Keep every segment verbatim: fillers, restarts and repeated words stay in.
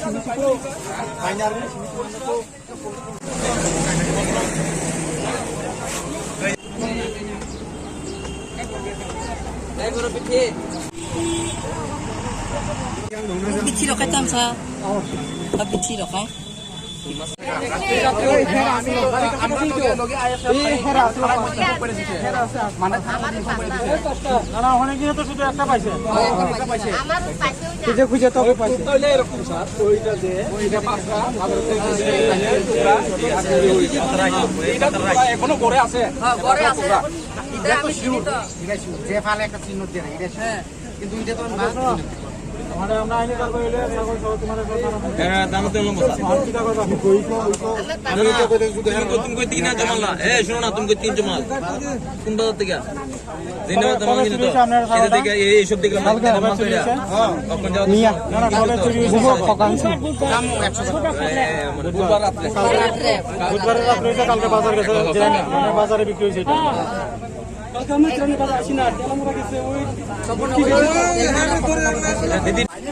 Bithi rok khai tamsa. Ba bithi rok khai. না, না, অনেক দিনে তো শুধু একটা পাইছে। খুঁজে খুঁজে তো পাইছে। এখনো ঘরে আছে। হ্যাঁ, ঘরে আছে। এটা আমি চিনি তো। যে ফালে একটা চিহ্ন দিয়ে রাখি, এটা হ্যাঁ। কিন্তু এটা তো আমি বাদ দিই না। মানে আমরা আইনি কারবাই হইলে ছাগল সহ তোমার একটা থানা থাকে। এরা দাম তো লম্বা। আর কি কাগজ আছে? আমি তো কইতে শুধু তুমি কই তিন জমালা? এ, শোনো না, তুমি কই তিন জমাল? কোন বাজার থেকে? জিন্দাবাদ, কবে চুরি হয়েছে আপনার ছাগলটা? এই, এই সব দেখলাম। কালকে কবে চুরি হয়েছে? কখন যাওয়া? মিয়া। না, না, কবে চুরি হয়েছে? বুধবার রাত্রে। বুধবার রাত্রে হয়েছে, কালকে বাজার গেছে, জানি না, মানে বাজারে বিক্রি হয়েছে এটা। কালকে আমরা ট্রেনে বাজার আসি না, তেলামুড়া গেছে, ওই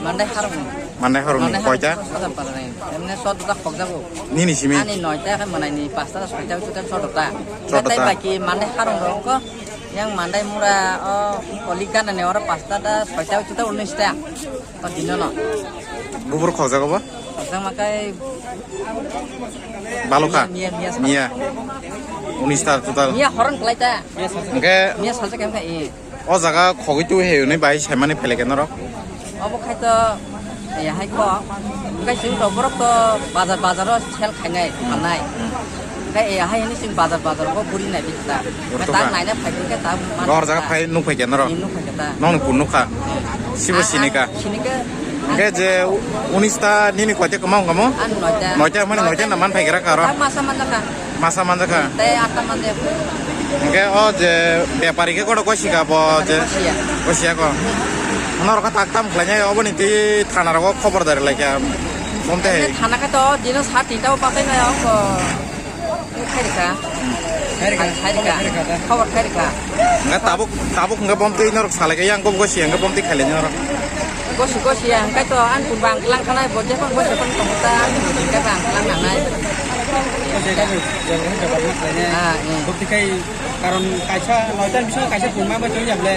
Mandai harung. Mandai harung ni, Mandai harung koita? Sadam pala ni. Emne sodda khokjago. Nini simi? Ani noita khe manai ni, pasta da soita uchuta sodda. Sodda. Baki Mandai harung rok ko, yang Mandai mura, o, koli gana ne oro pasta da soita uchuta unis ta. O dino no. Bubur khokjago ba? Khokjak makai. Balokha? Miya, miya, miya. Miya. Unis ta total. Miya horon khlai ta. Hingke miya salsa kemka i. O jaga khogwi twi hai hwnwi bai saimani phailai khe norok? Obo khai to, eh, hai kho. Khai chwng to borok to bazar, bazaro sel khainai, phalnai. Khai, eh, hai hwnwi chwng bazar, bazar go buri nai bita. Borok to tak kha. Naina phai khe ta man. Gor jaga phai nuk phai khe norok? Nuk phai khe ta. Nokni pun nuk kha? Eh. Sibo sinika? Sinika. Hingke je u-, unis ta nini koite kwma wng kamo? An noita. Noita mani noita na man phai khe ra karo? Tak masa man kha. Masa manjakha? Tei atta manja. Hingke o je bepari khe koto kosika bo je. Kosiya. Kosiya ko. Norok kha tak tam khlainai oboni tei thana rogo khobor dari laikha. Bomte hai. Thana khe to dino sa tinta o patai nai o ko. Khairika. Khairika. Khobor khairika. Hingke tabuk, tabuk hingke bomte norok salai khe yang kok kosiya hingke bomte khailai norok. Gosi gosi ya, hingkai to an pun bang kelang kanai, bo jepang gosi pang tong ta, hingkai bang kelang nanai. Gosi ka bu, jepang jepang mas lainai. Ah, eh. Bukti kai, karon kaisa, noita ni bisingo kaisa pun mang bai tong ya ble.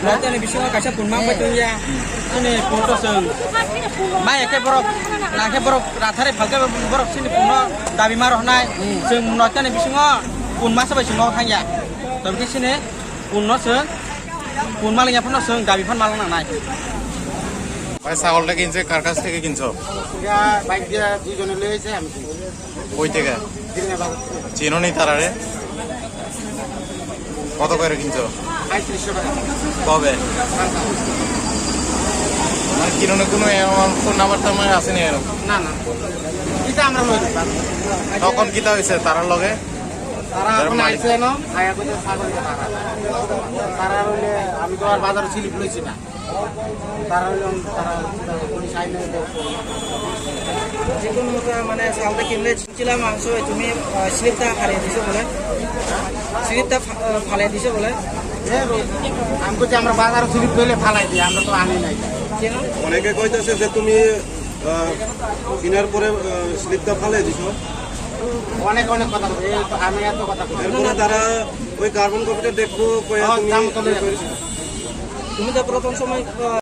Noita ni bisingo kaisa pun mang bai tong ya. Ani pun to seng. Mai eke borok, na ke borok, rathare phalke borok sini pun no dabi maro hnai. Hmm. Seng noita ni bisingo pun masa bai sung no thang ya. Tabi ke sini pun no seng. কোন মালিক আপনার সঙ্গে দাবি ফান মালিক না নাই? ভাই, ছাগলটা কিনছে কার কাছ থেকে কিনছো? এটা বাইক দিয়ে দুইজনে লয়ে এসে আমি কিনছি। কই থেকে? দিনে বাজার থেকে। চিনো নি তারারে? কত করে কিনছো? পঁয়ত্রিশশো টাকা। কবে? কালকে। মানে কিনো না কোনো এমন ফোন নাম্বার টাম্বার আছে নি এরকম? না, না। এটা আমরা লয়ে দিতাম। তখন কিতা হয়েছে তারার লগে? তারা এখন আইছে না, আয়া কইতে ছাগল তারা। তারা হইলে আমি তো আর বাজারে স্লিপ লইছি না। তারা হইলে তারা পুলিশ আইনে যে কোনো মতো মানে ছাগলটা কিনলে ছিলাম মাংস, তুমি, আহ, স্লিপটা ফালাই দিছো বলে। স্লিপটা ফা-, আহ, ফালাই দিছো বলে। এ, আমি কইছি আমরা বাজারে স্লিপ লইলে ফালাই দিই, আমরা তো আনি নাই। কেন? অনেকে কইতেছে যে তুমি আহ, কেনার পরে, আহ, স্লিপটা ফালাই দিছো। অনেক, অনেক কথা বলে। এই তো আমি এত কথা বলি। এরপরে তারা ওই কার্বন কপিটা দেখবো, কইয়া ও, তুমি দাম তো ইয়ে নেই। করেছো। তুমি তো প্রথম সময়, আহ,